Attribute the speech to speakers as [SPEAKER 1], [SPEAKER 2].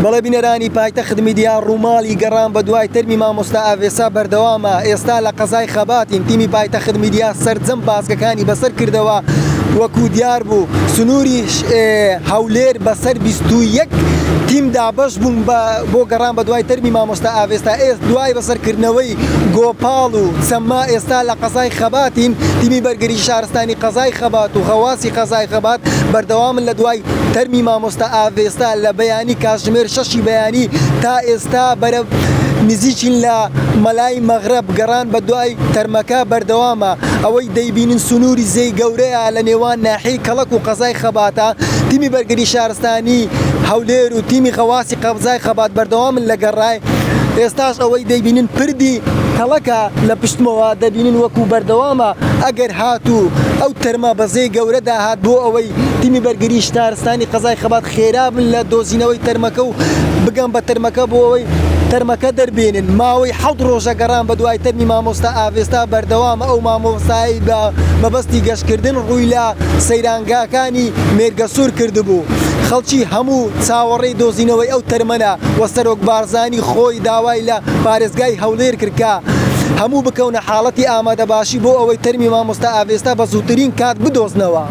[SPEAKER 1] بەڵێ بینەرانی پایتەخت میدیا، ڕووماڵی گەڕان بە دوای تەرمی مامۆستا ئاڤێستا بەردەوامە، ئێستا لە قەزای خەباتین، تیمی پایتەخت میدیا سەرجەم بازگەکانی بەسەر کردەوە، وەکو دیار بوو سنووری هەولێر بەسەر 21 تیم دابەش بوون بۆ گەڕان بە دوای تەرمی مامۆستا ئاڤێستا، ئێست دوای بەسەرکردنەوەی گۆپاڵ و چەمما ئێستا لە قەزای خەباتین، تیمی بەرگری شارستانی قەزای خەبات و غەواسی قەزای خەبات بەردەوامن لە دوای تەرمی مامۆستا ئاڤێستا لە بەیانی کاتژمێر شەشی بەیانی تا ئێستا بەرە نزیکین لە مەلای مەغرەب گەڕان بە دوای تەرمەکە بەردەوامە، ئەوەی دەیبینن سنووری زێی گەورەیە لە نێوان ناحیەی کەڵەک و قەزای خەباتە، تیمی بەرگری شارستانی هەولێر و تیمی غەواسی قەزای خەبات بەردەوامن لە گەڕای، ئێستاش ئەوەی دەیبینن پردی کەڵەکە لە پشتمەوە دەبینن وەکو بەردەوامە ئەگەر هاتوو ئەو تەرمە بە زێی گەورەدا هات بۆ ئەوەی تیمی بەرگری شارستانی قەزای خەبات خێرا بن لە دۆزینەوەی تەرمەکە و بگەن بە تەرمەکە بۆ ئەوەی تەرمەکە دەربێنن. ماوەی حەوت ڕۆژە گەڕان بە دوای تەرمی مامۆستا ئاڤێستا بەردەوامە، ئەو مامۆستایەی بە مەبەستی گەشتکردن ڕووی لە سەیرانگاکانی مێرگەسوور کردبوو. خەڵکی هەموو چاوەڕێی دۆزینەوەی ئەو تەرمەنە و سەرۆک بارزانی خۆی داوای لە پارێزگای هەولێر کرد کە هەموو بکەونە حاڵەتی ئامادەباشی بۆ ئەوەی تەرمی مامۆستا ئاڤێستا بە زووترین کات بدۆزنەوە.